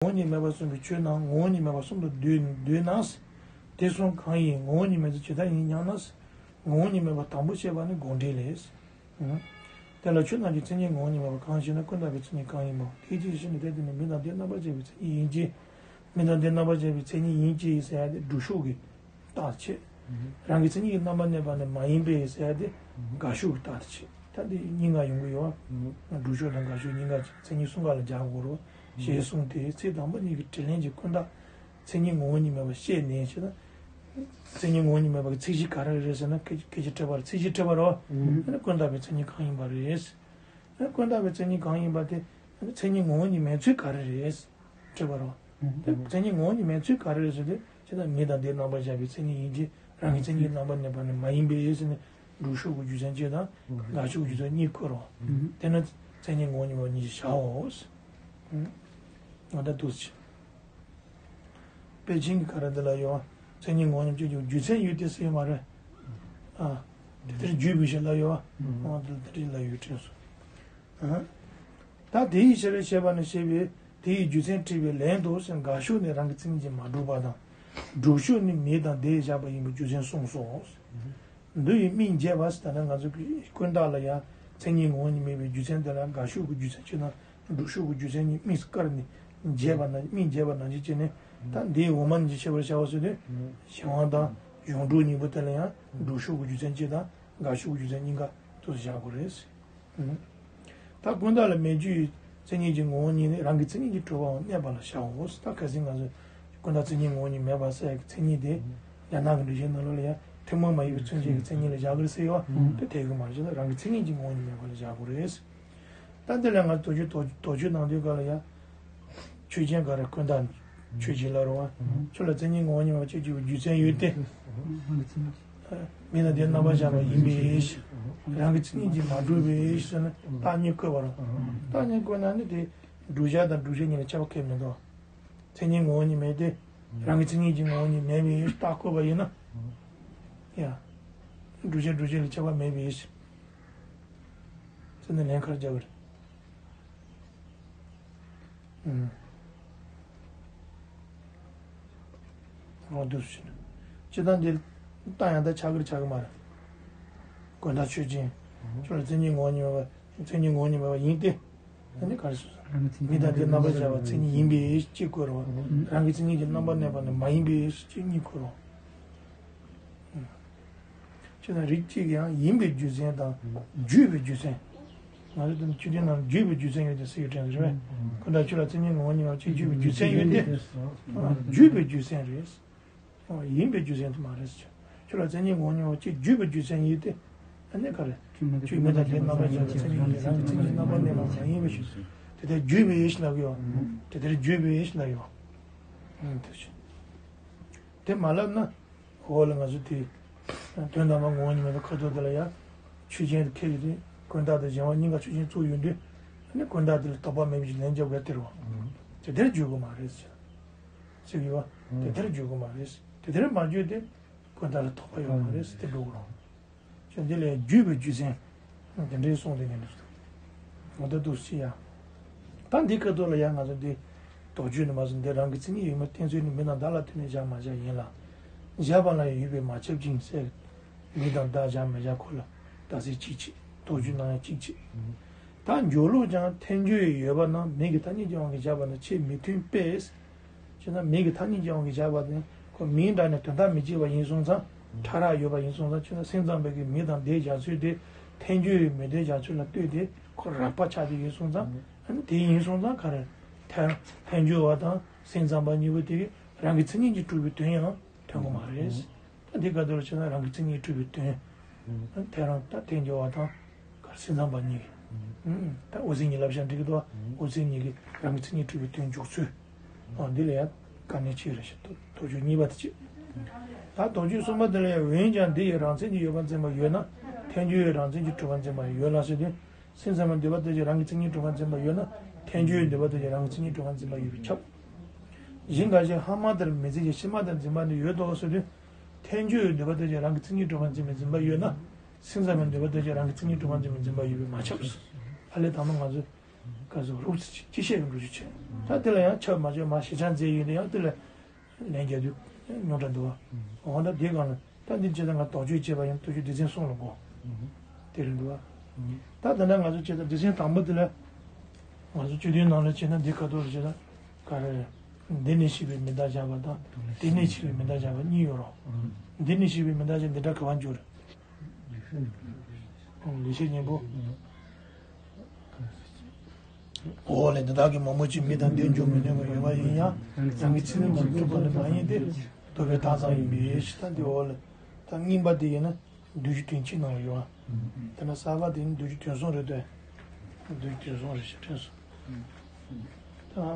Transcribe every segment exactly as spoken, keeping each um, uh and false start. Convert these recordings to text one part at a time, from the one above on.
བོ་ཉིད་མེད་པར་གསུངས་པའི་ཆོས་རྣམས་ངོ་བོ་ཉིད་མེད་པར་གསུམ་དུ་འདུས་འདུས་ན། དེ་གསུམ་གང་ཡིན། ངོ་བོ་ཉིད་མེད་ཚུལ་ཇི་ལྟར་ཡིན་སྙམ་ན། ངོ་བོ་ཉིད་མེད་པ་དང་པོ་བཤད་པ་ནི་དགོངས་འགྲེལ་ལས། དེ་ལ་ཆོས་རྣམས་ཀྱི་མཚན་ཉིད་ངོ་བོ་ཉིད་མེད་པ་གང་ཞེ་ན། ཀུན་བརྟགས་པའི་མཚན་ཉིད་གང་ཡིན་པའོ། དེའི་ཕྱིར་ཞེ་ན། དེ་དེ་ནི་མིང་དང་དེ་རྣམ་པར་བཅད་པའི་མཚན་ཉིད་ཡིན་གྱི། མིང་དང་དེ་རྣམ་པར་བཅད་པའི་མཚན་ཉིད་ཡིན་གྱི་ཟེར་ཡ་དེ་སྒྲུབ་ཕྱོགས་ཀྱི་རྟགས་བྱས། རང་གི་མཚན་ཉིད་ཀྱི་རྣམ་པར་གནས་པ་ནི་མ་ཡིན་པས་ཟེར་ཡ་དེ་དགག་ཕྱོགས་ཀྱི་རྟགས་དེ་བྱས། ད་འདི་གཉིས་ཀ་ཡོང་གི་ཡོད། སྒྲུབ་ཕྱོགས་དང་དགག་ཕྱོགས་གཉིས་ཀ་མཚན་ཉིད་གསུམ་ཀ་ལ་སྦྱར་དགོས་རེད། ཞེས་གསུངས་ཏེ། ཚིག་དང་པོ་གཉིས་ཀྱི་དྲི་ལན་གྱི་ཀུན་བརྟགས་མཚན་ཉིད་ངོ་བོ་ཉིད་མེད་པ་བཤད་ནས་ཞེ་ན། མཚན་ཉིད་ངོ་བོ་ཉིད་མེད་པ་གི་ཚིག་གཞི་ག་རེ་རེད་ཟེར་ན། སྐད་སྐད་ཆ་དྲིས་པ་རེད། ཚིག་གཞི་དྲིས་པ་རེད་བ། ཨ་ནི་ཀུན་བརྟགས་པའི་མཚན་ཉིད་གང་ཡིན་པ་རེད། ཨ་ནི་ཀུན་བརྟགས་པའི་མཚན་ཉིད་གང་ཡིན་པ་དེ། ཨ་ནི་མཚན་ཉིད་ངོ་བོ་ཉིད་མེད་ཚུལ་ག་རེ་རེད། དྲི་བ་རོ། དེ་མཚན་ཉིད་ངོ་བོ་ཉིད་མེད་ཚུལ་ག་རེ་རེད་ཟེར་དུས། ཇི་ལྟར་མིང་དང་དེའི་རྣམ་པར་བཞག་པའི་མཚན་ཉིད་ཡིན་གྱི། རང་གི་མཚན་ཉིད་རྣམ་པར་གནས་པ་ནི་མ་ཡིན་པས་ཟེར་ནས། སྒྲུབ་ཕྱོགས་ཀྱི་རྒྱུ་མཚན་གཅིག་དང་། དགག་ཕྱོགས་ཀྱི་རྒྱུ་མཚན་གཉིས་བཀོད་རོ། དེ་ནི་མཚན་ཉིད་ངོ་བོ་ཉིད་མེད་པ་ཉིད་ཀྱིས་བཞག་འོ། ང་ད་འདུག་ཅི། པཎ་ཆེན་གྱི་ག་རེ་འདི་ལ་ཡོད། མཚན་ཉིད་ངོ་བོ་ཉིད་མེད་ཀྱི་རྒྱུ་མཚན་ཡོད་དེ་ཟེར་མ་རེད། ཨ། དེ་ལྟར་བརྗོད་པའི་ཕྱིར་ལ་ཡོད། ཨ། དེ་ལྟར་ལ་ཡོད་དྲན་སོང་། ཨ། ད་དེའི་ཕྱིར་ཞེས་པ་ནི་བཤད་པས་དེའི་རྒྱུ་མཚན་དྲིས་པའི་ལན་དུ་ཟེར། དགག་ཕྱོགས་ནི་རང་གི་མཚན་ཉིད་ཀྱིས་མ་གྲུབ་པ་དང་། སྒྲུབ་ཕྱོགས་ནི་མིང་དང་དེས་བཞག་པ་ཡིན་པའི་རྒྱུ་མཚན་གསུངས་སོ། འདུལ་བའི་དམིགས་འབྱེད་པ་ཟེར། ད་ནི་ང་ཚོ་གི་ཀུན་བརྟགས་ལ་ཡང་མཚན་ཉིད་ངོ་བོ་ཉིད་མེད་པའི་རྒྱུ་མཚན་དེ་ལ་དགག་ཕྱོགས་ཀྱི་རྒྱུ་མཚན་གཅིག་དང་སྒྲུབ་ཕྱོགས་ཀྱི་རྒྱུ་མཚན་གཉིས་དམིགས་སུ་བཀར་ནས་འབྱེད་པ་ན། དམིགས་འབྱེད་པ་ནང་བཞིན་བྱས་ནས། ད་འདིའི་འོག་མ་ནི་ཅི་ཕྱེ་བར་བྱའོ་ཟེར་དུས། གཞན་དབང་དང་གཞུང་གྲོགས་གཉིས་པོ་དེ་ལ་ཡང་སྒྲུབ་ཕྱོགས་ཀྱི་རྒྱུ་མཚན་གཅིག་དང་དགག་ཕྱོགས་ཀྱི་རྒྱུ་མཚན་གཉིས་ཀ་དུ་བཞག་དགོས་རེད། ད་ཀུན་བརྟགས་ལ་མེད་རྒྱུའི་མཚན་ཉིད་ཀྱི་ངོ་བོ་ཉིད་ནི་རང་གི་མཚན་ཉིད་ཀྱིས་གྲུབ་པའང་གནས་པ་ལ་བྱའོ། ད་ཁ་སང་ང་ཚོས་ཀུན་བརྟགས་མཚན་ཉིད་ངོ་བོ་ཉིད་མེད་པ་ཟེར་ཡག་གི་མཚན་ཉིད་དེ། རྒྱ་ནག་གི་འགྲེལ་བཤད་ནང་ལོགས་ལ་ཡང་ཐུན་མོང་མ་ཡིན་པའི་མཚོན་བྱེད་ཀྱི་མཚན་ཉིད་ལ་བཞག་གི་རེད་ཟེར་ཡོད། དེ་འཐད་གི་མ་རེད། ཅེ་ན་རང་གི་མཚན་ཉིད་ཀྱི་ངོ་བོ་ཉིད་མེད་པ་ལ་བཞག་དགོས་རེད། ད་འདི་ལ་ང་ཚོ་དོགས་གཅོད་དོགས་དོགས་གཅོད་གནང་དུས་སྐབས་ལ་ཡང་། ཆོས་ཅན། ག་རེ། ཀུན་བརྟགས་ཆོས་ཅན་ལ་རེད་བ། ཁྱོད་ལ་མཚན་ཉིད་ངོ་བོ་ཉིད་མེད་པ་ཅིག་གྱུར་པའི་རྒྱུ་མཚན་ཡོད་དེ། མིང་དང་དེའི་རྣམ་པར་བཞག་པ་ཡིན་པས། རང་གི་མཚན་ཉིད་ཀྱིས་མ་གྲུབ་པས་ཟེར་ནས་རྟགས་གཉིས་བཀོད་པ་རེད། རྟགས་གཉིས་བཀོད་ན་ནི་དེ་བསྒྲུབ་བྱ་དང་བསྒྲུབ་བྱེད་གཉིས་ལ་ཁྱད་པར་གང་ཡང་མི་འདུག་མཚན་ཉིད་ངོ་བོ་ཉིད་མེད་དེ། རང་གི་མཚན་ཉིད་ཀྱི་ངོ་བོ་ཉིད་མེད་པའི་རྟགས་བཀོད་པ་ཡིན་ན། ཡ། བསྒྲུབ་བྱ་བསྒྲུབ་བྱེད་ལ་ཁྱད་པར་མེད་པའི། ཟེར་ནས་ལན་ཁ་རྒྱག་གི་རེད། ཨུམ། འོ་འདུག་ཟེར། སྤྱིར་བཏང་འདི་རྟགས་ཡང་དག་ཆགས་ཀྱི་རེད་ཆགས་ཀྱི་མ་རེད། ཀུན་བརྟགས་ཆོས་ཅན། ཁྱོད་ལ་མཚན་ཉིད་ངོ་བོ་ཉིད་མེད་པ། མཚན་ཉིད་ངོ་བོ་ཉིད་མེད་པ་ཡིན་ཏེ། ཨ་ནི་ག་རེ་ཟེར། མིང་དང་དེའི་རྣམ་པར་བཞག་པ་མཚན་ཉིད་ཡིན་པས་གཅིག་བཀོད་རོ། རང་གི་མཚན་ཉིད་ཀྱིས་རྣམ་པར་གནས་པ་ནི་མ་ཡིན་པས་གཅིག་གཉིས་བཀོད་རོ། ཨུམ། ཅེ་ན་རིགས་གཅིག་ཡང་ཡིན་པའི་རྒྱུ་མཚན་དང་བརྗོད་པའི་རྒྱུ་མཚན། ང་ཚོ་དེ་ཆོས་ཅན་རྣམས་བརྗོད་པའི་རྒྱུ་མཚན་ཡོད་དེ་ཟེར་ཡོད་དྲན་རེད་པས། ཀུན་བརྟགས་ཆོས་ལ་མཚན་ཉིད་ངོ་བོ་ཉིད་མེད་པ་ཅིག་བརྗོད་པའི་རྒྱུ་མཚན་ཡོད་དེ། བརྗོད་པའི་རྒྱུ་མཚན་རེད། ཡིན་པའི་རྒྱུ་མཚན་དེ་མ་རེད་ཟེར། ཆོས་ལ་མཚན་ཉིད་ངོ་བོ་ཉིད་མེད་པ་ཅིག་བརྗོད་པའི་རྒྱུ་མཚན་ཡིན་ཏེ། ཨ་ནི་ག་རེ། ཆོས་མིང་དང་དེའི་རྣམ་པར་བཞག་པའི་མཚན་ཉིད་ཡིན་ཏེ། རང་གི་མཚན་ཉིད་ཀྱིས་རྣམ་པར་གནས་པ་མ་ཡིན་པའི་ཕྱིར། དེ་ལྟར་བརྗོད་པའི་ཡེ་ཤེས་ལབ་ཡོད། དེ་ལྟར་བརྗོད་པའི་ཡེ་ཤེས་ལབ་ཡོད། ཨུམ། དེ་བཞིན། དེ་མ་ལབ་ན། འོག་ལ་ང་ཚོ་དེ། དོན་དམ་པར་ངོ་བོ་ཉིད་མེད་པའི་ཁ་དོག་དེ་ལ་ཡང་། ཆོས་ཅན་དུ་ཁེལ་གྱི་རེད། ཀུན་བརྟགས་དང་གཞན་དབང་གཉིས་ཀ་ཆོས་ཅན་བཙུགས་ཡོང་དུས། ཨ་ནི་ཀུན་བརྟགས་དེ་ལ་དོགས་པ་མེད་པའི་ལན་རྒྱབ་དགོས་དེ་རེད་བ། དེ་ལྟར་བརྗོད་དགོས་མ་རེད་ཟེར། ཟེར་གྱི་ཡོད། དེ་ལྟར་བརྗོད་དགོས་མ་རེད། དེ་ལྟར་མ་བརྗོད་དེ། ཀུན་བརྟགས་ལ་དོགས་པ་ཡོད་མ་རེད་ཟེར་དེ་འགྲོ་གི་རེད། ཅེས་འདི་ལས་བརྗོད་པའི་རྒྱུ་མཚན། དེ་འདྲའི་གསུངས་ཏེ་ནས་འདུག་ངོ་ད་འདུག་ཅི་ཡ། ད་འདི་ཁ་ཐོག་ལ་ཡང་ང་ཚོ་འདི། དོགས་གཅོད་ནི་མ་ཟིན་འདི་རང་གི་མཚན་ཉིད་ཡོད་མེད་བསྟན་ཚུལ་ནི་མིང་དང་བརྡ་ལ་ལྟོས་ནས་བཞག་མ་བཞག་ཡིན་ལ། བཞག་པ་ལ་ཡང་ཡོད་པས་མ་ཁྱབ་ཅིང་ཟེར། མིང་དང་བརྡ་བཞག་མི་བཞག་ཁོ་ལ་རྟགས་གསལ་གཅིག་བྱེད། དོགས་གཅོད་གནང་ཡང་གཅིག་བྱེད། ད་འཇོག་ལུགས་ཀྱང་ཐལ་འགྱུར་ཡོད་པ་རྣམས་མིང་གི་ཐ་སྙད་ཀྱི་དབང་གིས་བཞག་པ་ནི་ཆེས་མི་མཐུན་པས། ཅེ་ན་མིང་གི་ཐ་སྙད་ཀྱི་དབང་གིས་བཞག་པ་དེ་ཁོ་མིང་འདྲ་ནས་དོན་དག་མི་གཅིག་པ་ཡིན་སོང་ཙང་། ཕྲ་རགས་ཡོད་པ་ཡིན་སོང་ཙང་། ཅེ་ན་སེམས་ཙམ་པའི་གི་མིང་དང་བརྡའི་སྦྱར་ཚུལ་དེ་ཐལ་འགྱུར་ཡོད་མེད་དེ་སྦྱར་ཚུལ་ལ་ལྟོས་ཏེ་ཁོ་རགས་པ་ཆགས་ཏེ་ཡོད་སོང་ཙང་། ཨ་ནི་དེ་ཡིན་སོང་ཙང་ག་རེ། ཐལ་ཐལ་འགྱུར་བ་དང་སེམས་ཙམ་པ་གཉིས་པོ་དེ་གིས་རང་གི་མཚན་ཉིད་ཀྱིས་གྲུབ་པའི་དོན་ཡང་ཐོན་གི་མ་རེད། ད་འདི་ག་དུས་ལ་བྱས་ན་རང་གི་མཚན་ཉིད་གྲུབ་པའི་དོན། ཐལ་རང་ད་ཐལ་འགྱུར་བ་དང་ག་རེ་སེམས་ཙམ་པ་གཉིས་ཀྱིས། ད་འོད་གསལ་གཉིས་ལབ་བྱ་འགྲིག་གི་འདུག་འོད་གསལ་གཉིས་ཀྱིས་རང་གི་མཚན་ཉིད་གྲུབ་པའི་དོན་འཇོག་ཚུལ། འོ་འདི་ལ་ཡང་དཀའ་གནད་ཆེ་རེད་ཞེས་དོགས་གཅོད་གཉིས་པ་དེ་བྱེད། ད་དོགས་གཅོད་གསུམ་པ་དེ་ལ་ཡང་འོན་ཀྱང་འདི་ཡི་རང་མཚན་གྱིས་ཡོད་པར་འཛིན་པ་ཡོད་ན་ཐལ་འགྱུར་ཡི་རང་མཚན་གྱིས་གྲུབ་པར་འཛིན་པ་ཡོད་ལ་ཟེར་དུས། སེམས་ཙམ་པའི་འདོད་པ་ལྟར་གྱི་རང་གི་མཚན་ཉིད་གྲུབ་པར་འཛིན་པ་ཡོད་ན་ཐལ་འགྱུར་ཡི་འདོད་པ་ལྟར་གྱི་རང་གི་མཚན་ཉིད་གྲུབ་པར་འཛིན་པ་ཡོད་པས་ཁྱབ། གཞན་འགའ་ཞིག་སྔ་མ་ལྟར་མི་འཛིན་ཞིང་ཕྱི་མ་ལྟར་འཛིན་པ་ནི་ཡོད་དོ་ཟེར་དུས། ཐལ་འགྱུར་ཡི་འདོད་པ་ལྟར་གྱི་རང་གི་མཚན་ཉིད་གྲུབ་པར་འཛིན་པའི་འཛིན་པ་ཡོད་ན། སེམས་ཙམ་པའི་འདོད་པ་ལྟར་གྱི་རང་གི་མཚན་ཉིད་གྲུབ་པར་འཛིན་པའི་འཛིན་པ་ཡོད་པས་མ་ཁྱབ། ཨ་ལས་དང་པོ་ང་ཚོས་ ག་ཟེར་རོབ་ཙམ་ཅིག་བཤད་གི་འགྲོ་རྒྱུ་བྱས། ད་དེ་ལ་ཡང་ཆབ་མ་ཆབ་མ་ཞེ་ཆགས་མཛད་ཡོད་ན་ཡང་དེ་ལ་ལན་རྒྱག་དུས་རྙོག་དྲ་འདུག་བ། འོ་ད་དེ་གང་ལ་ད་འདི་བྱས་ད་ང་དོགས་གཅོད་བྱས་པ་ཡང་དོགས་གཅོད་སྡེ་ཚན་གསུམ་ལ་གོ། དེ་རེད་འདུག་བ། ད་ད་ལྟ་ང་ཚོ་བྱས་ད་སྡེ་ཚན་དང་པོ་དེ་ལ་ང་ཚོ་སྤྱི་དོན་ནང་ལ་བྱས་ན་འདི་ཁ་ཐོག་ལ་བྱས་ན་ག་རེ་རེད། འདི་ནས་ཤེས་པའི་མི་རྟག་བཞག་པ་དང་དེ་ནས་ཤེས་པའི་མི་རྟག་བཞག་པ་གཉིས་ཡོད་རོ། འདི་ནས་ཤེས་པའི་མི་རྟག་བཞག་འདི་འདྲ་ག་བ་འཇུག་རེད། ལེགས་བཤད་སྙིང་པོ། འོ་ལེ། འདི་དག་གི་མང་པོ་ཅིག་མི་དང་ལྡན་འགྱུར་མི་ནུས་པ་ཡོད་པ་ཡིན་ཡང་རང་གི་ཚིག་ནི་མ་གྲུབ་པ་ནི་མ་ཡིན་ཏེ། རྟོག་པའི་རྟགས་ཙམ་ཡིན་པའི་ཕྱིར། ད་འདི་འོ་ལེ། ད་རྙིང་པ་འདི་ཡིན་ན་བསྡུས་རྒྱུད་དོན་གཅིག་ནང་ལ་ཡོད་ཨ། དེ་ན་གསར་པ་འདི་ནི་བསྡུས་རྒྱུད་དོན་གསུམ་རེད་དེ། བསྡུས་རྒྱུད་དོན་གསུམ་རེད་ཞེས་དྲན་སོང་། ད་ཧ་མ་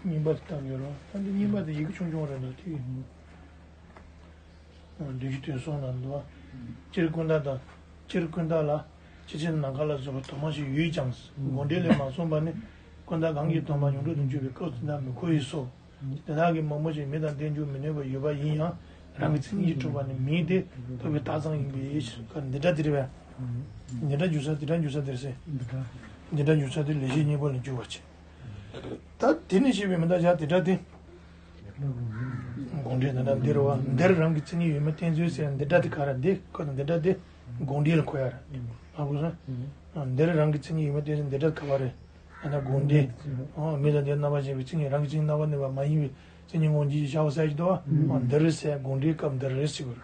རྙིང་པ་འདི་ལྟ་བུ་ཡོད་རོ། ད་འདི་རྙིང་པ་འདི་ཡི་གེ་ཆུང་ཆུང་རེད་འདུག་དེ་ཡིན། བསྡུས་རྒྱུད་དོན་གསུམ་ལ་འདུག་བ། སྤྱིར་ཀུན་བརྟགས་དང་། སྤྱིར་ཀུན་བརྟགས་ལ། སྤྱི་ཆིངས་ནམ་མཁའ་ལ་སོགས་པ་དུ་མ་ཞིག་ཡོད་ཀྱང་། དགོངས་འགྲེལ་ལས་མ་གསུངས་པ་ནི། ཀུན་བརྟགས་གང་གིས་སྟོང་པ་ཡོངས་གྲུབ་ཏུ་འགྱུར་བའི་སྐབས་སུ་ད་མི་གོ་བས་སོ། དེ་དག་གི་མང་པོ་ཞིག་མི་དང་ལྡན་འགྱུར་མི་ནུས་པ་ཡོད་པ་ཡིན་ཡང་རང་གི་མཚན་ཉིད་ཀྱིས་གྲུབ་པ་ནི་མིན་ཏེ་རྟོག་པའི་རྟགས་ཙམ་ཡིན་པའི་ཕྱིར། འདི་འདྲ་འདིར་བས། འདི་འདྲ་འཇུག་ས་འདི་འདྲ་འཇུག་ས་འདིར་སེ། འདི་འདྲ་འཇུག་ས་འདིར་ལེགས་བཤད་སྙིང་པོ་ལ་འཇུག་པ་བྱེད། ད་དེ་ནས་བཤད་པའི་མི་རྟག་བཞག་དེ་འདྲ་དེ། དགོངས་འགྲེལ་ད་ལྟ་འདིར་བ་འདིར་རང་གི་མཚན་ཉིད་ཡོད་མེད་བསྟན་ཚུལ་ཟེར་འདི་འདྲ་དེ་ག་རེ་འདི་ཁོ་དང་འདི་འདྲ་དེ་དགོངས་འགྲེལ་ལ་གོ་ཡ་རེད། ཨ་ཁུ་སོང་། འདིར་རང་གི་མཚན་ཉིད་ཡོད་མེད་བསྟན་ཚུལ་འདི་འདྲ་ག་བ་རེད། ད་ལྟ་དགོངས་འགྲེལ། ཨོ་མི་དང་དེ་རྣམ་པར་ཤེས་པའི་མཚན་ཉིད་རང་གི་མཚན་ཉིད་རྣམ་པར་གནས་པ་མ་ཡིན་པའི་མཚན་ཉིད་དངོས་འཇིག་བྱ་བ་ཟེར་གྱི་འདུག་བ། འདིར་ཟེར་དགོངས་འགྲེལ་སྐབས་འདིར་རེད་ཟེར་དགོས་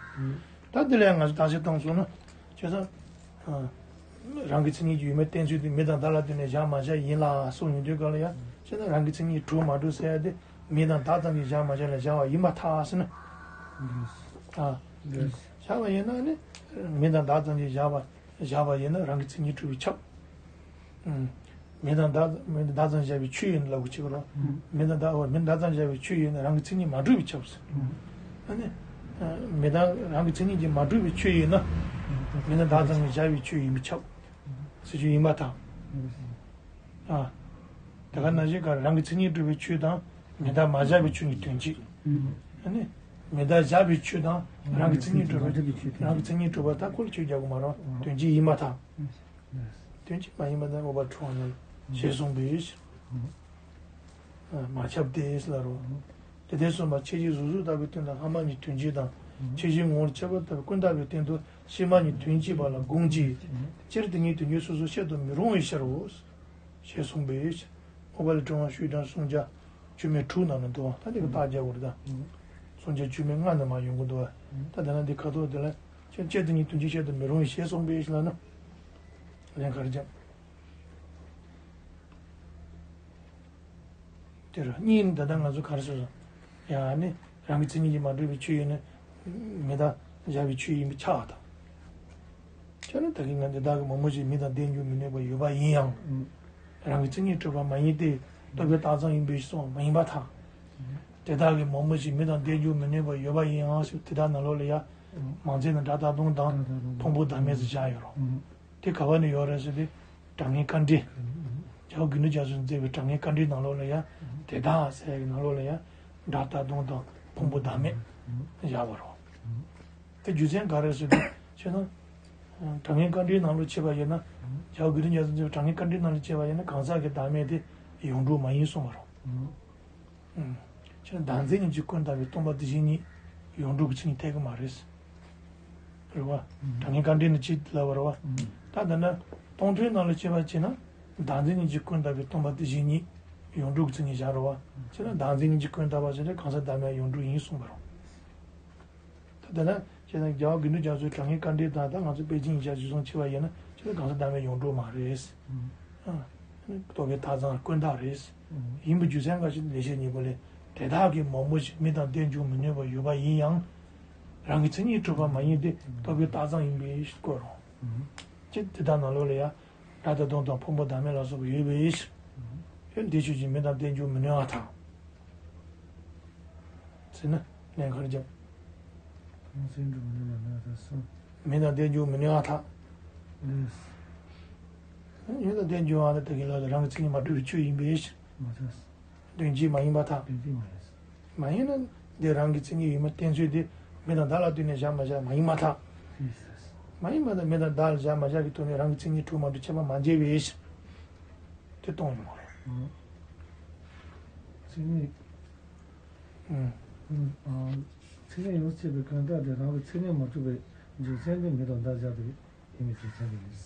རེད། ད་དེ་ལ་ཡང་ང་ཚོ་བརྟག་དཔྱད་བཏང་སོང་ན། བྱས་ཙང་། རང་གི་མཚན་ཉིད་ཀྱི་ཡོད་མེད་བསྟན་ཚུལ་དེ་མི་དང་བདག་ལ་ལྟོས་ནས་བཞག་མ་བཞག་ཡིན་ལ་གསུངས་ཡོང་དུས་སྐབས་ལ་ཡང་བྱས་ན་རང་གི་མཚན་ཉིད་གྲུབ་མ་གྲུབ་ཟེར་ཡ་དེ་མི་དང་བདག་ཙམ་གྱིས་བཞག་མ་བཞག་ལ་བཞག་པ་ཡིན་པར་ཐལ་ཟེར་ན། ཨ། བཞག་པ་ཡིན་ན་ནི་མི་དང་བདག་ཙམ་གྱིས་བཞག་པ་བཞག་པ་ཡིན་ན་རང་གི་མཚན་ཉིད་གྲུབ་པས་ཁྱབ། མི་དང་བདག་མི་དང་བདག་ཙམ་བཞག་པའི་ཆོས་ཡིན་ལབ་དགོས་ཀྱི་རེད། མི་དང་བདག་མི་དང་བདག་ཙམ་བཞག་པའི་ཆོས་ཡིན་ན་རང་གི་མཚན་ཉིད་མ་གྲུབ་པས་ཁྱབ་ཟེར། ཨ་ནི། མི་དང་རང་གི་མཚན་ཉིད་ཀྱིས་མ་གྲུབ་པའི་ཆོས་ཡིན་ན། མི་དང་བདག་ཙམ་གྱིས་བཞག་པའི་ཆོས་ཡིན་པས་ཁྱབ། ཟེར་རྒྱུ་ཡིན་པར་ཐལ། ཨ། དེ་ག་ནང་བཞིན་ག་རང་གི་མཚན་ཉིད་གྲུབ་པའི་ཆོས་དང་མི་དང་མ་བཞག་པའི་ཆོས་གཉིས་དོན་གཅིག་ཨ་ནི། མི་དང་བཞག་པའི་ཆོས་དང་རང་གི་མཚན་ཉིད་གྲུབ་པའི་རང་གི་མཚན་ཉིད་གྲུབ་པ་དང་ཁོ་ལ་ཆོས་རྒྱག་དགོས་མ་རེད། དོན་གཅིག་ཡིན་པར་ཐལ། དོན་གཅིག་མ་ཡིན་པ་དང་དངོས་པོར་འཁྲུལ་བ་ཉིད་ལ་ཞེས་གསུངས་པའི་ཕྱིར། མ་ཁྱབ་སྟེ་ལ་རོ། དེ་ལྟར་གསུངས་པ་ཕྱད་ཀྱི་གཟུགས་གཟུགས་ལྟ་བུའི་སྟེང་དུ་ལྷག་མ་གཉིས་དོན་གཅིག་དང་། ཕྱད་ཀྱི་ངོ་བོར་ཁྱད་པར་ལྟ་བུའི་ཀུན་བརྟགས་པའི་སྟེང་དུ་ཕྱི་མ་གཉིས་དོན་གཅིག་པ་ལ་དགོངས་ཀྱི། སྤྱིར་དེ་གཉིས་དོན་གཅིག་སོ་སོར་བཤད་དུ་མི་རུང་བའི་ཕྱིར་རོ། ཞེས་གསུངས་པའི་ཕྱིར། ཨོ་པ་ལི་ཀྲུང་བ་ཤུའི་ཀྲང་སུང་ཅ། བཅོས་མའི་དྲུག་ནང་ན་འདུག་བ། ད་དེ་ག་བརྟག་དཔྱད་དགོས་རེད་ད། སུང་ཅ་བཅོས་མའི་ལྔ་ནས་མར་ཡོང་གི་འདུག་བ། ད་དེ་ན་འདི་ཁ་ཐོག་དེ་ལ་ཁྱོད་སྤྱིར་དེ་གཉིས་དོན་གཅིག་བཤད་དུ་མི་རུང་བའི་ཞེས་གསུངས་པའི་ཕྱིར་ལ་ན། ལན་ག་རེ་བརྒྱབ། དེ་རུ་གཉིས་ནི་ད་ལྟ་ང་ཚོ་ག་རེ་ཟེར་སོང་། ཡང་ནི་རང་གི་མཚན་ཉིད་ཀྱིས་མ་གྲུབ་པའི་ཆོས་ཡིན་ན། མི་དང་བཞག་པའི་ཆོས་ཡིན་པས་ཁྱབ་པ་དང་། ཁྱོད་ནི་ད་གིན་ང་འདི་དག་གི་མང་པོ་ཞིག་མི་དང་ལྡན་འགྱུར་མི་ནུས་པ་ཡོད་པ་ཡིན་ཡང་། རང་གི་མཚན་ཉིད་གྲུབ་པ་མ་ཡིན་ཏེ་རྟོག་པའི་རྟགས་ཙམ་ཡིན་པའི་ཕྱིར་གསུངས་པ་མ་ཡིན་པར་ཐལ། དེ་དག་གི་མང་པོ་ཞིག་མི་དང་ལྡན་འགྱུར་མི་ནུས་པ་ཡོད་པ་ཡིན་ཡང་ཞེས་དེ་དག་ནང་ལོགས་ལ་ཡང་། མང་ཚིག་ནི་སྒྲ་རྟག་སྟོང་དང་ཕུང་པོ་བདག་མེད་ཟེར་བཞག་ཡོད་རོ། དེ་ག་བ་ནས་ཡོད་རེད་ཟེར་ཏེ། སྒྲ་སྔོན་བཀའ་འདྲི། རྒྱལ་བ་དགེ་འདུན་རྒྱ་མཚོས་མཛད་པའི་སྒྲ་སྔོན་བཀའ་འདྲིའི་ནང་ལོགས་ལ་ཡང་དེ་དག་ཟེར་ཡག་གི་ནང་ལོགས་ལ་ཡང་སྒྲ་རྟག་སྟོང་དང་ཕུང་པོ་བདག་མེད་བཞག་པ་རེད། དེ་རྒྱུ་མཚན་ག་རེ་ཟེར་ན་ཕྱིར་ན། སྒྲ་སྔོན་བཀའ་འདྲིའི་ནང་ལ་བྱས་པ་ཡིན་ན། རྒྱལ་བ་དགེ་འདུན་རྒྱ་མཚོས་མཛད་པའི་སྒྲ་སྔོན་བཀའ་འདྲིའི་ནང་ལ་བྱས་པ་ཡིན་ན་གང་ཟག་གི་བདག་མེད་དེ་ཡོངས་གྲུབ་མ་ཡིན་གསུངས་པ་རེད། ཁྱེད་རང་བདག་འཛིན་གཉིས་ཀྱིས་ཀུན་བཏགས་པའི་སྟོང་པ་དེ་བཞིན་ཉིད་ཡོངས་གྲུབ་ཀྱི་མཚན་ཉིད་འཐད་ཀྱི་མ་རེད། རེད་བ། སྒྲ་སྔོན་བཀའ་འདྲི་ནི་ཅི་ལབ་པ་རེད་བ། ད་ལྟ་ན་སྟོང་ཐུན་ནང་ལ་དཔྱད་པ་བྱས་ན་བདག་འཛིན་གཉིས་ཀྱིས་ཀུན་བཏགས་པའི་སྟོང་པ་དེ་བཞིན་ཉིད་ཡོངས་གྲུབ་ཀྱི་མཚན་ཉིད་བཞག་རེད་བ། བྱས་ན་བདག་འཛིན་གཉིས་ཀྱིས་ཀུན་བཏགས་པ་ཟེར་ན་གང་ཟག་བདག་མེད་ཡོངས་གྲུབ་ཡིན་གསུངས་པ་རེད། ད་ལྟ་ན་བྱས་ན་རྒྱལ་བ་དགེ་འདུན་རྒྱ་མཚོའི་སྒྲ་སྔོན་བཀའ་འདྲི་དང་ད་ང་ཚོ་པེ་ཅིང་ཡིག་ཆ་གཞིར་བཟུང་བྱས་པ་ཡིན་ན་བྱས་ན་གང་ཟག་བདག་མེད་ཡོངས་གྲུབ་མ་རེད། རྟོག་པའི་མཐའ་ཚང་ཀུན་བཏགས་རེད། ཡིན་པའི་རྒྱུ་མཚན་འགའ་ཞིག་ལེགས་བཤད་སྙིང་པོ་ལས་དེ་དག་གི་མང་པོ་ཞིག་མི་དང་ལྡན་འགྱུར་མི་ནུས་པ་ཡོད་པ་ཡིན་ཡང་། རང་གི་མཚན་ཉིད་གྲུབ་པ་མ་ཡིན་ཏེ་རྟོག་པའི་རྟགས་ཙམ་ཡིན་པའི་ཕྱིར་བཀོད་རུང་། ཅེས་དེ་དག་ནང་ལོགས་ལ་ཡང་སྒྲ་རྟག་སྟོང་དང་ཕུང་པོ་བདག་མེད་ལ་སོགས་པ་ཡོད་པའི་ཕྱིར། ཡང་འདི་ཆོས་ཀྱིས་མི་དང་ལྡན་འགྱུར་མི་ནུས་པར་ཐལ། ཟེར་ན་ལན་ག་རེ་བརྒྱབ། གང་ཟག་གྲུབ་པ་ནི་ལ་ན་ད་གསུམ། མི་དང་ལྡན་འགྱུར་མི་ནུས་པར་ཐལ། ལས། མི་དང་ལྡན་འགྱུར་བ་ནི་ད་གིན་ལ་རང་གི་མཚན་ཉིད་མ་གྲུབ་པའི་ཆོས་ཡིན་པའི་ཕྱིར། མ་ཐལ། དོན་གཅིག་མ་ཡིན་པར་ཐལ། དོན་གཅིག་མ་རེད། མ་ཡིན་ན་འདི་རང་གི་མཚན་ཉིད་ཡིན་པ་བསྟན་ཚུལ་དེ་མི་དང་བདག་ལ་ལྟོས་ནས་བཞག་མ་བཞག་མ་ཡིན་པར་ཐལ། ལས། མ་ཡིན་པ་དང་མི་དང་བདག་ལ་བཞག་མ་བཞག་གི་ཐོག་ནས་རང་གི་མཚན་ཉིད་གྲུབ་མ་གྲུབ་ཁྱད་པར་མ་འབྱེད་པའི་ཕྱིར། གཏོང་ཡོང་བ་རེད། མཚན་ཉིད། ཨུམ། མཚན་ཉིད་ཡོངས་སུ་གཅོད་པའི་ཀུན་བརྟགས་དེ་རང་གི་མཚན་ཉིད་མ་གྲུབ་པའི་རྒྱུ་མཚན་དེ་མེད་དང་བདག་སྦྱར་ཏེ་ཡིན་པའི་རྒྱུ་མཚན་དེ་ཡིན།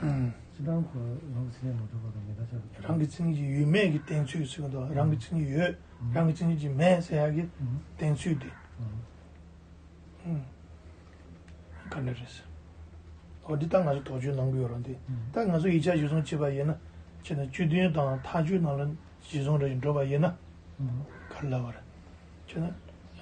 ཨུམ། སྤྱིར་བཏང་ཁོ་རང་གི་མཚན་ཉིད་མ་གྲུབ་པ་དང་མེད་དང་བདག་སྦྱར་ཏེ། རང་གི་མཚན་ཉིད་ཡོད་མེད་ཀྱི་གཏན་ཚིགས་ཟེར་གི་འདུག་རང་གི་མཚན་ཉིད་ཡོད། རང་གི་མཚན་ཉིད་ཀྱི་མེད་ཟེར་ཡག་གི་གཏན་ཚིགས་དེ། ཨུམ། ག་འདྲ་རེད། འོ་འདི་ལྟར་ང་ཚོ་དོགས་གཅོད་གནང་གི་ཡོད་རེད་འདི། ད་ང་ཚོ་ཡིག་ཆ་གཞིར་བཟུང་བྱས་པ་ཡིན་ན། བྱས་ན་སྤྱི་དོན་དང་མཐའ་དཔྱོད་ནང་ལ་གཞིར་བཟུང་རེ་ཞིག་འགྲོ་བ་ཡིན་ན། ག་རེ་ལབ་པ་རེད། བྱས་ན།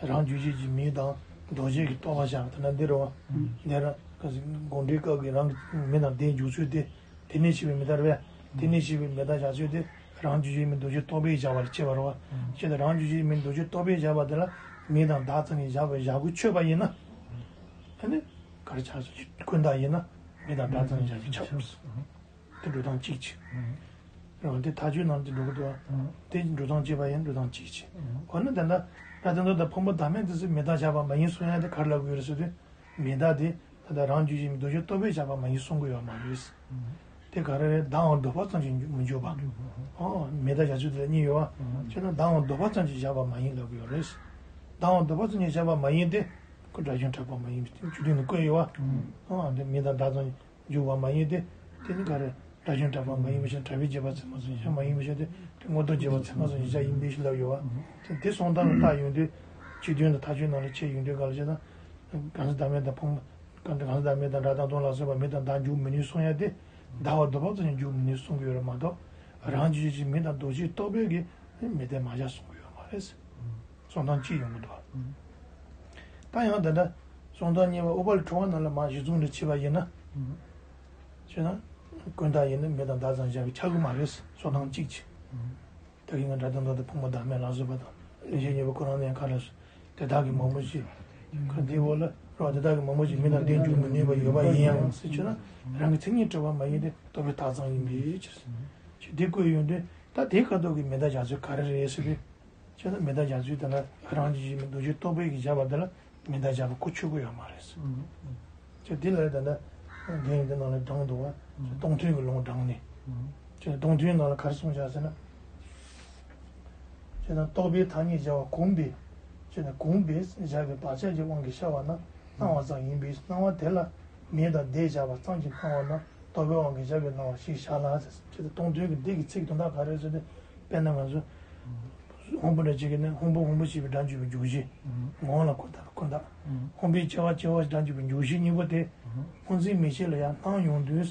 རང་རྒྱུད་གཅིག་གི་མིང་དང་ལྡོག་ཕྱོགས་ཀྱི་རྟོག་པ་བཞག་པ་དེ་འདྲ་འདི་རེད་བ། འདི་ར། ག་ཟེར་དགོངས་འགྲེལ་སྐབས་ཀྱི་རང་གི་མིང་དང་ལྡན་འཇུག་ཚུལ་དེ། དེ་ནས་སྐྱེས་པའི་མེད་དགག་རེད། དེ་ནས་སྐྱེས་པའི་མེད་དགག་བཞག་ཚུལ་དེ་རང་རྒྱུད་གཅིག་མིན་ལྡོག་ཕྱོགས་རྟོག་པས་བཞག་པ་ལ་བྱེད་པ་རེད་བ། ཞེས་དང་རང་རྒྱུད་གཅིག་མིན་ལྡོག་ཕྱོགས་རྟོག་པས་བཞག་པ་དེ་ལ་མིང་དང་བདག་ཙམ་གྱིས་བཞག་པའི་བཞག་དགོས་ཆོད་པ་ཡིན་ན། ཨ་ནི། ག་རེ་ཆགས་སོང་ཀུན་བརྟགས་ཡིན་ན་མིང་དང་བདག་ཙམ་གྱིས་བཞག་རྒྱུ་ཆགས་དགོས། དེ་འགྲོ་སྟངས་གཅིག་བྱས། རང་དེ་མཐའ་དཔྱོད་ནང་དུ་འགྲོ་གི་འདུག་བ། དེ་འགྲོ་སྟངས་གཅིག་པ་ཡིན་འགྲོ་སྟངས་གཅིག་བྱས། འོ་ན་ད་ལྟ་ར་དེ་ཚོ་དང་ཕུང་པོ་བདག་མེད་དེ་ཚོས་མེད་དགག་བཞག་པ་མ་ཡིན་གསུང་ཡ་དེ་ག་རེ་ལབ་དགོས་རེད་ཟེར་དུས། མེད་དགག་དེ་ད་ལྟ་རང་རྒྱུད་གཅིག་མིན་ལྡོག་ཕྱོགས་རྟོག་པས་བཞག་པ་མ་ཡིན་གསུང་གི་ཡོད་མ་རེད། དེ་ག་རེ་རེད། བདག་དབང་ལྡོག་པ་ཙམ་གྱིས་མི་འཇོག་པ། ཨོ་མེད་དགག་བཞག་ཚུལ་དེ་ལ་གཉིས་ཡོད་བ། བྱས་ན་བདག་དབང་ལྡོག་པ་ཙམ་གྱིས་བཞག་པ་མ་ཡིན་ལབ་གི་ཡོད་རེད། བདག་དབང་ལྡོག་པ་ཙམ་གྱིས་བཞག་པ་མ་ཡིན་ཏེ། ཁོ་སྒྲ་གཞན་གྲགས་པ་མ་ཡིན་པའི་སྤྱི་དོན་ནི་བཀོད་ཡོད་བ། ཨོ་འདི་མིང་དང་བདག་ཙམ་གྱིས་འཇོག་པ་མ་ཡིན་ཏེ། དེ་ནི་ག་རེ། སྒྲ་གཞན་གྲགས་པ་མ་ཡིན་པའི་ཕྱིར་གྲགས་པས་བྱས་པ་ཚད་མ་ཙམ་གྱིས་བཞག་མ་ཡིན་པའི་ཕྱིར་ཏེ། དེ་དངོས་སྟོབས་བྱས་པ་ཚད་མ་ཙམ་གྱིས་བཞག་ཡིན་པའི་ཕྱིར་ལབ་ཡོད་བ། དེ་དེ་གསུང་སྟངས་ལ་བལྟ་ཡོང་དུས། སྤྱི་དོན་དང་མཐའ་དཔྱོད་ནང་ལ་ཕྱེ་ཡོང་དུས་ག་ལ་བྱས་ན། གང་ཟག་བདག་མེད་དང་ཕུང་། གང་ཟག་བདག་མེད་དང་སྒྲ་དང་དོན་ལ་སོགས་པ་མེད་དང་བདག་འཇོག་མི་ནུས་གསུང་ཡ་དེ། བདག་དབང་ལྡོག་པ་ཙམ་གྱིས་འཇོག་མི་ནུས་གསུང་གི་ཡོད་རེད་མ་གཏོགས། རང་རྒྱུད་གཅིག་མིན་ལྡོག་ཕྱོགས་རྟོག་པས་ཀྱིས་མེད་དགག་མ་བཞག་གསུང་གི་ཡོད་མ་རེད། གསུང་སྟངས་གཅིག་ཡོང་གི་འདུག་ད་ཡང་དེ་འདྲ་གསུང་སྟངས་གཉིས་པ་ཨུཏྤལ་ཁྲོ་བོ་ནང་ལ་མར་གཞི་བཟུང་ནས་བྱས་པ་ཡིན་ན། བྱས་ན། ཀུན་བརྟགས་ཡིན་ན་མེད་དང་བདག་ཙམ་བཞག་པའི་ཆགས་ཀྱི་མ་རེད། གསུང་སྟངས་གཅིག་བྱས། ད་གིན་ང་སྒྲ་དང་དོན་དང་ཕུང་པོ་བདག་མེད་ལ་སོགས་པ་དང་ལེགས་བཤད་སྙིང་པོ་ཁོ་རང་ནས་ག་རེ་ཟེར། དེ་དག་གི་མང་པོ་ཞིག་ཁ་འདིའི་འོག་ལ་རོ་དེ་དག་གི་མང་པོ་ཞིག་མིང་དང་ལྡན་འཇུག་མི་ནུས་པ་ཡོད་པ་ཡིན་ཡང་ཟེར་བྱས་ན་རང་གི་མཚན་ཉིད་གྲུབ་པ་མ་ཡིན་ཏེ་རྟོག་པའི་རྟགས་ཙམ་ཡིན་པའི་ཕྱིར། ཞེས་འདི་བཀོད་ཡོང་དུས་ད་དེའི་ཁ་ཐོག་གི་མེད་དགག་བཞག་ཚུལ་ག་རེ་རེད་ཟེར་དུས། བྱས་ན་མེད་དགག་བཞག་ཚུལ་དེ་ལ་རང་རྒྱུད་གཅིག་མིན་ལྡོག་ཕྱོགས་རྟོག་པས་ཀྱིས་བཞག་པ་དེ་ལ་མེད་དགག་བཞག་པ་གོ་ཆོད་ཀྱི་ཡོད་མ་རེད། བྱས་དེ་ལ་ད་ལྟ་རྒན་ཡིན་དེ་ནང་ལ་དྲངས་འདུག་བ། སྟོང་ཐུན་གྱི་ལུང་དྲངས་ནས། བྱས་ན་སྟོང་ཐུན་ནང་ལ་ག་རེ་གསུངས་བཞག་ཟེར་ན། བྱས་ན་རྟོག་པའི་ཐ་སྙད་བྱ་བ་གོམས་པས། བྱས་ན་གོམས་པས་བཞག་པའི་བག་ཆགས་ཀྱི་དབང་གིས་ཤར་བ་ན་སྣང་བ་ཙམ་ཡིན་པས་སྣང་བ་དེ་ལ་མེད་དང་བདེ་བཞག་པ་ཙམ་གྱིས་སྣང་བ་ན་རྟོག་པའི་དབང་གིས་བཞག་པའི་སྣང་བ་ཞིག་བཞག་ལ་ཟེར། བྱས་ན་སྟོང་ཐུན་གྱི་འདི་གི་ཚིག་དོན་དག་ག་རེ་ཟེར་ཏེ། དཔེར་ན་ང་ཚོ། སྔོན་པོ་འདྲ་གཅིག་གིས་ནི་སྔོན་པོ་སྔོན་པོ་ཞེས་པའི་སྒྲ་འཇུག་པའི་འཇུག་གཞི། ངོ་བོ་ལ་ཀུན་བརྟགས་པའི་ཀུན་བརྟགས། སྔོན་པོའི་སྐྱེ་བ་སྐྱེ་བ་ཞེས་སྒྲ་འཇུག་པའི་འཇུག་གཞི་གཉིས་པོ་དེ། སྔོ་འཛིན་མིག་ཤེས་ལ་ཡང་སྣང་ཡོང་དུས།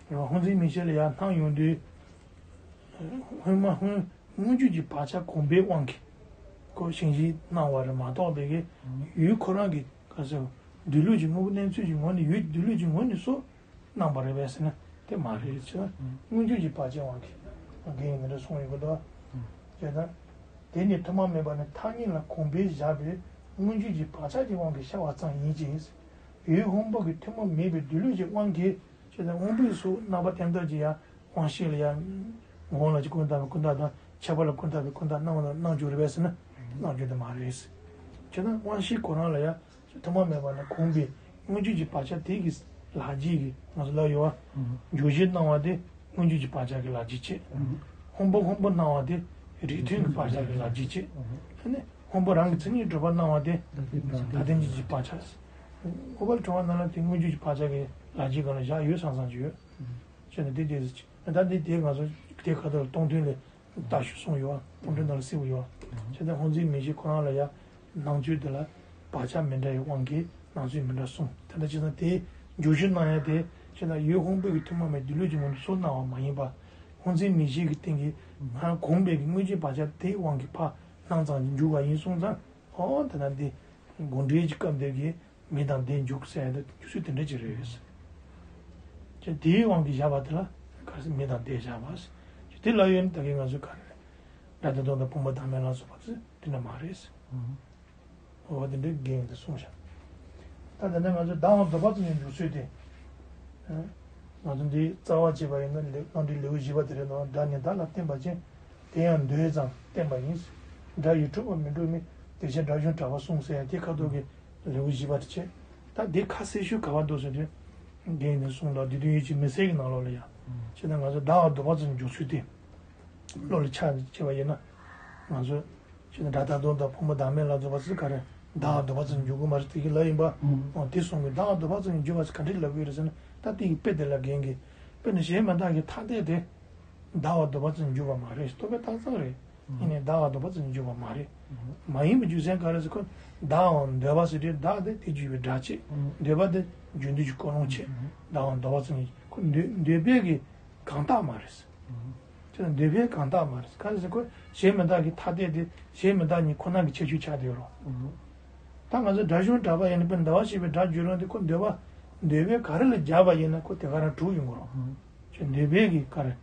སྔོ་འཛིན་མིག་ཤེས་ལ་ཡང་སྣང་ཡོང་དུས། སྔོན་མ་སྔོན་མངོན་བརྗོད་ཀྱི་བག་ཆགས་གོམས་པའི་དབང་གིས། ཁོ་ཞེན་གཞིས་སྣང་བ་རེད་མ་གཏོགས་པའི་གི། ཡུལ་ཁོ་རང་གི་ག་ཟེར། སྡོད་ལུགས་ཀྱི་དངོས་པོ་གནས་ཚུལ་གྱི་ངོ་ནས་ཡུལ་སྡོད་ལུགས་ཀྱི་ངོ་ནས་སོ། སྣང་བ་རེད་པས་ཟེར་ན་དེ་མ་རེད་ཅེ་ན། མངོན་བརྗོད་ཀྱི་བག་ཆགས་དབང་གིས་རྒན་ཡིན་ན་འདྲ་གསུངས་ཡོད་པ་འདུག་ཅེ་ན། དེ་ནི་ཐུན་མོང་མེད་པ་ནི་ཐ་སྙད་ལ་གོམས་པས་བཞག་པའི་མངོན་བརྗོད་ཀྱི་བག་ཆགས་ཀྱི་དབང་གིས་ཤར་བ་ཙམ་ཡིན་གྱི། ཡུལ་སྔོན་པོ་གི་ཐུན་མོང་མེད་པའི་སྡོད་ལུགས་ཀྱི་དབང་གིས་ཅེ་ན་སྔོན་པོའི་གཟུགས་རྣམ་པ་ལྟེམ་ལྟེམ་གྱི་ཡང་དབང་ཤེས་ལ་ཡང་ངོ་བོ་ལ་ཅིག་ཀུན་བརྟགས་པའི་ཀུན་བརྟགས་དང་ཁྱད་པར་ལ་ཀུན་བརྟགས་པའི་ཀུན་བརྟགས་སྣང་བ་དང་སྣང་རྒྱུ་རེད་པས་ཟེར་ན་སྣང་རྒྱུ་དེ་མ་རེད། ཅེ་ན་དབང་ཤེས་ཁོ་རང་ལ་ཡང་། ཐུན་མོང་མེད་པ་ན་གོམས་པའི་མངོན་བརྗོད་ཀྱི་བག་ཆགས་དེ་གི་ལག་རྗེས་ཀྱི་ང་ཚོ་ལ་ཡོད་པ། འཇུག་གཞིར་སྣང་བ་དེ་མངོན་བརྗོད་ཀྱི་བག་ཆགས་ཀྱི་ལག་རྗེས་བྱེད། སྔོན་པོ་སྔོན་པོ་སྣང་བ་དེ་རིགས་མཐུན་གྱི་བག་ཆགས་ཀྱི་ལག་རྗེས་བྱེད། ཨ་ནི་སྔོན་པོ་རང་གི་མཚན་ཉིད་གྲུབ་པ་སྣང་བ་དེ་བདག་ལྟའི་མིག་གི་བག་ཆགས། ཨུཏྤལ་ཁྲོ་བོ་ནང་ལ་དེ་མངོན་བརྗོད་ཀྱི་བག་ཆགས་ཀྱི་ལག་རྗེས་སྒང་ལ་བཞག་ཡོད་བསམ་བསམ་ཅིག་ཡོད། བྱས་ན་དེ་དེ་ད་དེ་དེ་ང་ཚོ་དེ་ཁ་ཐོག་སྟོང་ཐུན་ལས། རྟགས་ཤུགས་གསུངས་ཡོད། སྟོང་ཐུན་ནང་ལ་གསལ་པོ་ཡོད། བྱས་ཙང་སྔོ་འཛིན་མིག་ཤེས་ཁོ་རང་ལ་ཡང་སྣང་ཚུལ་དེ་ལ་བག་ཆགས་མི་འདྲ་བའི་དབང་གིས་སྣང་ཚུལ་མི་འདྲ་གསུངས། དེ་འདྲ་བྱས་ཙང་དེའི་འཇུག་གཞིར་སྣང་ཡ་དེ་བྱས་ཙང་ཡུལ་སྔོན་པོ་གི་ཐུན་མོང་མའི་སྡོད་ལུགས་ཀྱི་ངོ་ནས་སོ་སྣང་བ་མ་ཡིན་པ། སྔོ་འཛིན་མིག་ཤེས་ཀྱི་སྟེང་གི་ང་གོམས་པའི་མངོན་བརྗོད་བག་ཆགས་དེའི་དབང་གིས་ཕར་སྣང་ཙམ་གྱིས་འཇུག་པ་ཡིན་སོང་ཙང་། ཨོ་དེ་ན་འདི་དགོངས་འགྲེལ་གྱི་སྐབས་འདིར་གྱི། མེད་དང་བདེ་འཇུག་ཟེར་ཡ་དེ་འཇུག་ཚུལ་དེ་འདྲ་ཅིག་རེད། ཅེས་དེའི་དབང་གིས་བཞག་པ་དེ་ལ་ག་རེ་ཟེར་མེད་དང་བདེ་བཞག་པ་ཟེར། དེ་ལ་ཡོད་ན་ད་གིན་ང་ཚོས་ག་རེ་རེད། སྒྲ་དང་དོན་དང་ཕུང་པོ་བདག་མེད་ལ་སོགས་པ་ཟེར་དེ་འདྲ་མ་རེད་ཟེར། འོ་དེ་འདྲའི་འགན་དེ་གསུངས་བཞག་ད་དེ་ནས་ང་ཚོས་བདག་དབང་ལྡོག་པ་ཙམ་གྱིས་འཇུག་ཚུལ་དེ། ང་ཚོ་འདིའི་རྩ་བ་བྱས་པ་ཡིན་ན་ལེའུ་རྣམ་འགྲེལ་ལེའུ་བཞི་པ་དེ་རེད་ནོ། སྒྲ་ནི་བདག་ལ་བརྟེན་པ་ཅན། དེ་ཡང་འདོད་ཙམ་བརྟེན་པ་ཡིན། སྒྲ་ཡིས་གྲུབ་པ་མི་འགྲུབ་མིན། དེ་ཕྱིར་སྒྲ་གཞན་གྲགས་པར་གསུངས་ཟེར་ཡ་དེ་ཁ་ཐོག་གི་ལེའུ་བཞི་པ་དེ་བྱས། ད་འདི་ཁ་གསལ་ཤོས་ག་བ་འདུག་ཟེར་དུས། འགན་ནི་གསུངས་ལ་བསྡུས་དོན་ཡིད་ཆེས་མི་གསལ་གྱི་ནང་ལོགས་ལ་ཡང་ བྱས་ན་ང་ཚོ་བདག་ལ་ལྡོག་པ་ཙམ་འཇུག་ཚུལ་དེ་བློ་ལ་ཆ་བྱས་པ་ཡིན་ན། ང་ཚོ་བྱས་ན་སྒྲ་རྟག་སྟོང་དང་ཕུང་པོ་བདག་མེད་ལ་སོགས་པ་ཚོ་ག་རེ་བདག་ལ་ལྡོག་པ་ཙམ་འཇུག་གི་མ་རེད་དེ་གི་ལབ་ཡིན་པ། འོ་དེ་གསུང་གི་བདག་ལ་ལྡོག་པ་ཙམ་འཇུག་པ་ཟེར་ག་འདྲས་ལབ་ཀྱི་ཡོད་རེད་ཟེར་ན། ད་དེ་གི་དཔེ་དེ་ལ་འགན་གི་དཔེར་ན་གཞན་མི་རྟག་གི་ཐ་དད་དེ་བདག་ལ་ལྡོག་པ་ཙམ་འཇུག་པ་མ་རེད། རྟོག་པའི་རྟགས་ཙམ་རེད། ཡིན་ནའི་བདག་ལ་ལྡོག་པ་ཙམ་འཇུག་པ་མ་རེད། མ་ཡིན་པའི་རྒྱུ་མཚན་ག་རེ་ཟེར་ཁོ། བདག་དབང་འདོད་པ་ཟེར་དུས་བདག་དེ་དེ་བརྗོད་པའི་སྒྲ་བྱེད། འདོད་པ་དེ་རྒྱུ་འདོད་ཀྱི་ཀུན་སློང་བྱེད། བདག་དབང་འདོད་པ་ཙམ་ཡིན་ཁོ་འདོད་འདོད་པའི་གི་གང་དག་མ་རེད། དེ་ལ་འདོད་པའི་གང་དག་མ་རེད། ག་རེ་ཟེར་ཁོ་གཞན་མི་རྟག་གི་ཐ་དད་དེ་གཞན་མི་རྟག་ཉིད་ཁོ་ན་གི་ཁྱད་ཆོས་ཆགས་བསྡད་ཡོད་རེད། ད་ང་ཚོ་སྒྲ་གཞུང་གྲགས་པ་ཡིན་ན་དཔེར་ན་ཟླ་བ་ཞེས་པའི་སྒྲ་བརྗོད་རུང་དེ་ཁོ་འདོད་པ་འདོད་པའི་ག་རེ་ལ་སྦྱར་བ་ཡིན་ན་ཁོ་དེ་ག་རང་གྲུབ་ཡོང་གི་རེད། ཁྱོད་འདོད་པའི་གི་ག་རེ།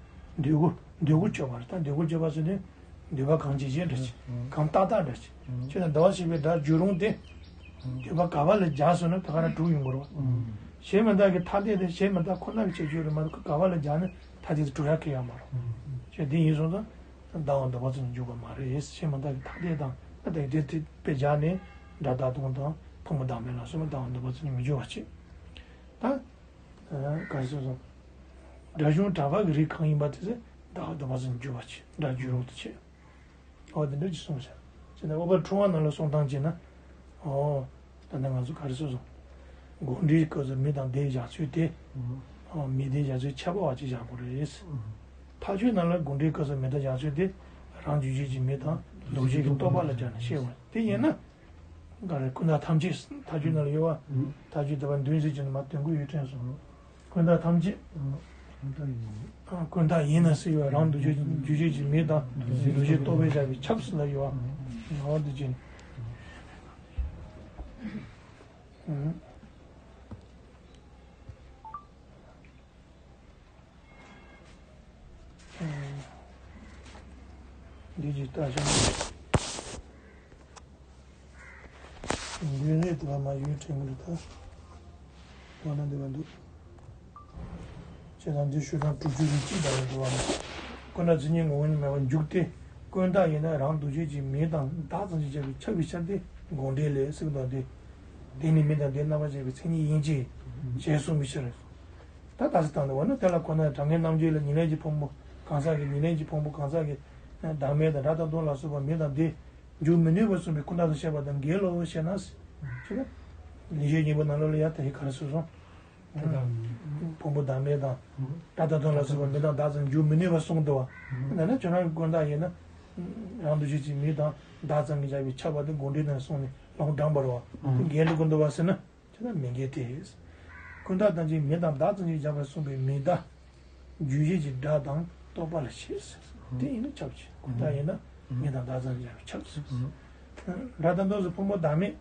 འདོད་རྒུ་འདོད་རྒུ་སྤྱོད་པ་རེད། ད་འདོད་རྒུ་སྤྱོད་པ་ཟེར་དུས། འདོད་པ་གང་ཇི་བཞིན་འདྲ་ཅིག་གང་རྟག་རྟག་འདྲ་ཅིག་ཁྱོད་ན་ཟླ་བ་ཞེས་པའི་སྒྲ་བརྗོད་རུང་སྟེ། འདོད་པ་ག་བ་ལ་སྦྱར་སོང་ན་ད་ག་རང་གྲུབ་ཡོང་གི་རེད། གཞན་མི་རྟག་གི་ཐ་དད་དེ་གཞན་མི་རྟག་ཁོ་ན་གི་ཁྱད་ཆོས་རེད་མ་གཏོགས་ག་བ་ལ་སྦྱར་ན་ཐ་དད་དེ་གྲུབ་ཡག་གི་ཡོད་མ་རེད། ཁྱོད་དེ་ཡིན་སོང་ཙང་བདག་དབང་འདོད་པ་ཙམ་འཇུག་པ་མ་རེད། གཞན་མི་རྟག་གི་ཐ་དད་དང་ཨ་དེ་དེ་དེ་དཔེ་སྦྱར་ནས་སྒྲ་རྟག་སྟོང་དང་ཕུང་པོ་བདག་མེད་ལ་སོགས་པ་བདག་དབང་འདོད་པ་ཙམ་མི་འཇུག་པ་བྱེད། ད། ག་རེ་ཟེར་སོང་། སྒྲ་གཞུང་གྲགས་པ་གི་རིགས་གང་ཡིན་པ་དེ་ཚོ་བདག་ལ་ལྡོག་པ་ཙམ་འཇུག་པ་བྱེད། སྒྲ་བརྗོད་རུང་དུ་བྱེད། འོ་དེ་འདྲ་ཅིག་གསུངས་བཞག་ཅེ་ན་ཨོ་པ་ཁྲོ་བ་ནང་ལ་གསུང་སྟངས་བྱས་ན། ཨོ། ད་ནི་ང་ཚོ་ག་རེ་ཟེར་སོང་། དགོངས་འགྲེལ་སྐབས་སུ་མི་དང་དེ་བཞག་ཚུལ་དེ། ཨོ་མི་དེ་བཞག་ཚུལ་ཁྱབ་པ་བ་ཅིག་བཞག་དགོས་རེད། ཐག་ཆོད་ནང་ལ་དགོངས་འགྲེལ་སྐབས་སུ་མི་དང་བཞག་ཚུལ་དེ། རང་འཇུག་བྱེད་ཀྱི་མི་དང་ལྡོག་བྱེད་ཀྱི་རྟོག་པ་ལ་སྦྱར་ནས་བཤད་པ་དེ་ཡིན་ན། ག་རེ་ཀུན་བརྟགས་ཐམས་ཅད་ཐག་ཆོད་ན་ལ་ཡོད་བ། ཐག་ཆོད་དེ་བ་མདུན་ཟེར་གྱི་ནི་མ་དོན་ཀུན་ཡོད་དྲན་སོང་། ཀུན་བརྟགས་ཐམས་ཅད། ཀུན་བརྟགས་ཡིན་ན་སྲིད་ཡོད་རང་འདུ་བྱེད་འཇུག་བྱེད་ཀྱི་མེད་དང་འདུ་བྱེད་རྟོག་པའི་བྱ་བའི་ཁྱབ་སྲིད་ལ་ཡོད་བ། ངོ་བོ་འདུ་བྱེད། འདི་ཅིག་ལྟ་ཤོག་འདི་རེད་དུ་བ་མ་ཡུལ་དྲན་གི་རེད་ད། དོན་ན་འདི་བ་འདུག་ཅེས་དང་འདི་ཤོད་དང་དྲུག་ཅུ་རེ་གཅིག་དང་རེད་དུ་བ་མ། ཀུན་བརྟགས་མཚན་ཉིད་ངོ་བོ་ཉིད་མེད་པར་འཇུག་སྟེ། ཀུན་བརྟགས་ཡིན་ན་རང་འདུ་བྱེད་ཀྱི་མིང་དང་བདག་ཙམ་གྱིས་བྱ་བའི་ཁྱབ་པའི་ཕྱིར་ཏེ་དགོངས་འགྲེལ་ལས་གསུངས་དང་སྟེ། དེ་ནི་མིང་དང་དེ་རྣམ་པར་བྱས་པའི་མཚན་ཉིད་ཡིན་གྱི། ཞེས་གསུངས་པའི་ཕྱིར། ད་ད་ས་དང་ནི་འོ་ན་དེ་ལ་ཁོ་ན་གྲངས་ངེས་རྣམ་འགྱུར་ལ་ཉེར་ལེན་གྱི་ཕུང་པོ་གང་ཟག་གི་ཉེར་ལེན་གྱི་ཕུང་པོ་གང་ཟག་གི་བདག་མེད་དང་སྒྲ་དང་དོན་ལ་སོགས་པ་མིང་དང་དེ་འཇུག་མི་ནུས་པར་གསུངས་པའི་ཀུན་བརྟགས་སུ་བཤད་པ་དང་འགལ་ལོ་ཞེ་ན། ཞེ་ན། ལེགས་བཤད་སྙིང་པོ་ནང་ལོགས་ལ་ཡང་དེ་ག་རེ་གསུངས་སོང་། དེ་དག་ཕུང་པོ་བདག་མེད་དང་། སྒྲ་དང་དོན་ལ་སོགས་པ་མིང་དང་བདག་ཙམ་འཇུག་མི་ནུས་པར་གསུངས་འདུག་བ། ན་ན་ཁྱོད་རང་གི་ཀུན་བརྟགས་ཡིན་ན། རང་འདུ་བྱེད་ཀྱི་མིང་དང་བདག་ཙམ་གྱིས་བཞག་པའི་ཁྱབ་པ་དེ་དགོངས་འགྲེལ་ནང་གསུངས་ནས་ལོག་འགྲངས་པ་རེད་བ། དེ་འགལ་འགྲོ་གི་འདུག་བ་ཟེར་ན། དེ་ལ་མི་འགལ་ཏེ། ཀུན་བརྟགས་ཐམས་ཅད་མིང་དང་བདག་ཙམ་གྱིས་བཞག་པར་གསུངས་པའི་མིང་བདག་འཇུག་བྱེད་ཀྱི་སྒྲ་དང་རྟོག་པ་ལ་བཤད་ཟེར། དེ་ཡིན་ན་ཁྱབ་ཀྱི་ཀུན་བརྟགས་ཡིན་ན་མིང་དང་བདག་ཙམ་གྱིས་བཞག་པའི་ཁྱབ་ཟེར། སྒྲ་དང་དོན་སོགས་ཕུང་པོ་བདག་མེད།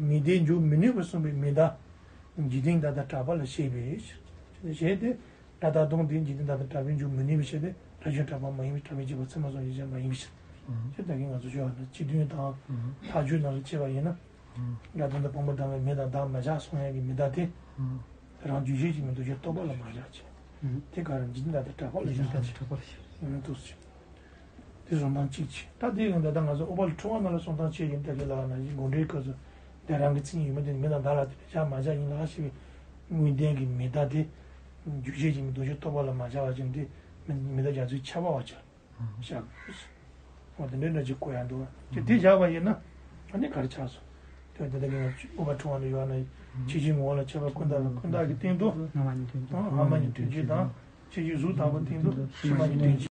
མིང་དེ་འཇུག་མི་ནུས་པར་གསུངས་པའི་མིང་བདག་འཇིག་རྟེན་བདག་དང་གྲགས་པ་ལ་བཤད་པའི་ཕྱིར། ཞེས་ཏེ། སྒྲ་དང་དོན་དེ་འཇིག་རྟེན་བདག་དང་གྲགས་པས་འཇུག་མི་ནུས་པའི་ཕྱིར་ཏེ། སྒྲ་གཞུང་གྲགས་པ་མ་ཡིན་པའི་གྲགས་པའི་འཇུག་པ་ཚད་མ་སོགས་ཡིན་ཕྱིར་མ་ཡིན་པའི་ཕྱིར། ཅེས་བདག་གིས་ང་ཚོ་ཞུ་བ་ན་སྤྱི་དོན་དང་ཐག་གཅོད་ནང་ལ་བྱས་པ་ཡིན་ན། སྒྲ་དོན་དང་ཕུང་པོ་བདག་མེད་མིང་དང་བདག་མ་བཞག་གསུང་ཡག་གི་མིང་བདག་དེ། རང་འཇུག་བྱེད་ཀྱི་མིང་འདུ་བྱེད་རྟོག་པ་ལ་མ་བཞག་ཅིང་། དེ་ག་རང་འཇིག་རྟེན་བདག་དང་གྲགས་པ་ལ་བཞག་ཅིང་། འདུག་ཅིང་། དེ་གསུང་སྟངས་གཅིག་བྱས། ད་དེ་ཡང་ད་ལྟ་ང་ཚོ་ཨོ་པ་ལ་ཁྲོ་བ་ནང་ལ་གསུང་སྟངས་བྱས་ཡིན་ད་གི་ལ་ན་ཡིན་དགོངས་འགྲེལ་སྐབས་སུ་དེ་རང་གི་མཚན་ཉིད་ཡོད་མེད་དེ་མིང་དང་བདག་ལ་དེ་བཞག་མ་བཞག་ཡིན་ལ་ཞེས་པའི་དངོས་བསྟན་གྱི་མིང་བདག་དེ། འཇུག་བྱེད་ཀྱི་མིང་འདུ་བྱེད་རྟོག་པ་ལ་མ་བཞག་པ་ཅིག་དེ་མིང་བདག་རྒྱ་མཚོའི་ཁྱབ་པ་བ་ཅིག་བཞག་དགོས། འོ་དེ་འདྲའི་འདྲ་ཅིག་གོ་ཡ་འདུག་བ། དེ་དེ་བཞག་པ་ཡིན་ན་ཨ་ནི་ག་རེ་ཆགས་སོང་། དེ་དེ་ལྟ་གི་ང་ཨོ་པ་ཁྲོ་བ་ནི་ཡོད་ན་ཕྱི་ཕྱིའི་ངོ་བོ་ལ་ཁྱབ་པ་ཀུན་བརྟགས་ལ་ཀུན་བརྟགས་ཀྱི་སྟེང་དུ་སྔ་མ་ཉིད་དོན་གཅིག་དང་ཕྱི་ཕྱིའི་གཟུགས་དང་པོ་སྟེང་དུ་ཕྱི་མ་ཉིད་དོན་གཅིག